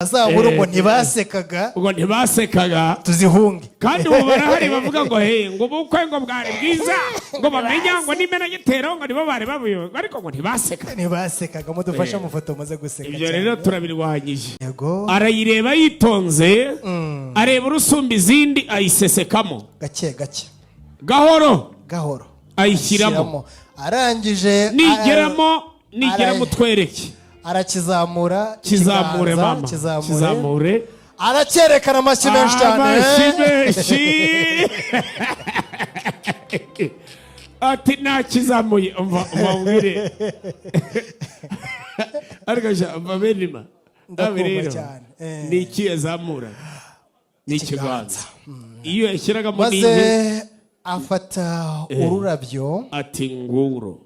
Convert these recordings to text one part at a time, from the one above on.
Za nkuru ngo ntibasekaga. Ngo ntibasekaga. Tuzihunge. Kandi ubu barahari bavuga ngo he, ngo ubukwe ngo bwari bwiza, ngo bamenya ngo n'imenagitero ngo nibo bari babuyoboye, ariko ngo ntibasekaga. Ntibasekaga. Mudufashe amafoto muze guseka Ibyo cyane. rero turabirwanyije. Yego. Arayireba yitonze, areba urusumba izindi, ayisesekamo. Gake gake. Gahoro. Gahoro. Ayishyiramo. Ashyiramo. Arangije Nigeramo, nigeramo, twereke. Arakizamura. Kizamure. Ikiganza, Mama. Kizamure. Kizamure. Aracyerekana. Amashyi menshi cyane. Amashyi menshi. Ati nakizamuye. Umva, umva, ariko sha, umva benima. Ndakumva Rero cyane. Ni iki yazamura? Ni ikiganza. Iyo yashyiragamo Maze n'inki. afata ururabyo. Ati nguro.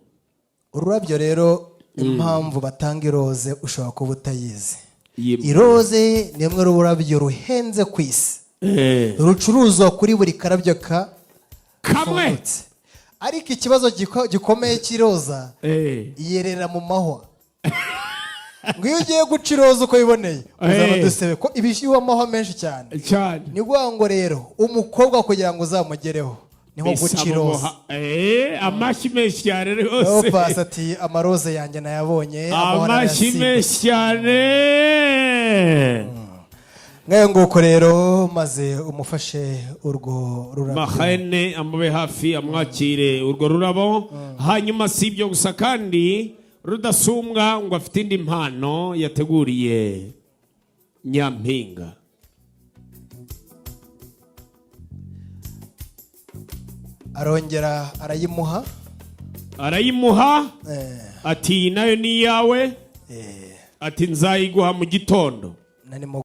Ururabyo rero, impamvu batanga iroze ushobora kuba utayizi. Iroze ni rumwe rurabyo ruhenze ku isi, rucuruzwa kuri buri karabyo ka Kamwe. Fungutse. Ariko ikibazo gikomeye cy'iroza, yerera mu mahwa. Ngo iyo ugiye guca iroza uko wiboneye, uzana udusebe ko ibishyuwe amahwa menshi cyane. Cyane. Ni ukuvuga ngo rero umukobwa kugira ngo uzamugereho ni nko guca Bisaba iroza. Amashyi menshi cyane rwose. Pasi ati amaroze yanjye nayabonye, amahoro Amashyi arayasimbutse. menshi cyane. Ngayo nguko rero, maze umufashe urwo rurabyo. Mahene amube hafi, amwakire urwo rurabo. Hanyuma si ibyo gusa kandi, Rudasumbwa ngo afite indi mpano yateguriye Nyampinga. Arongera arayimuha. Arayimuha. Ati iyi nayo ni iyawe. Ati nzayiguha mu gitondo. Na nimugoroba.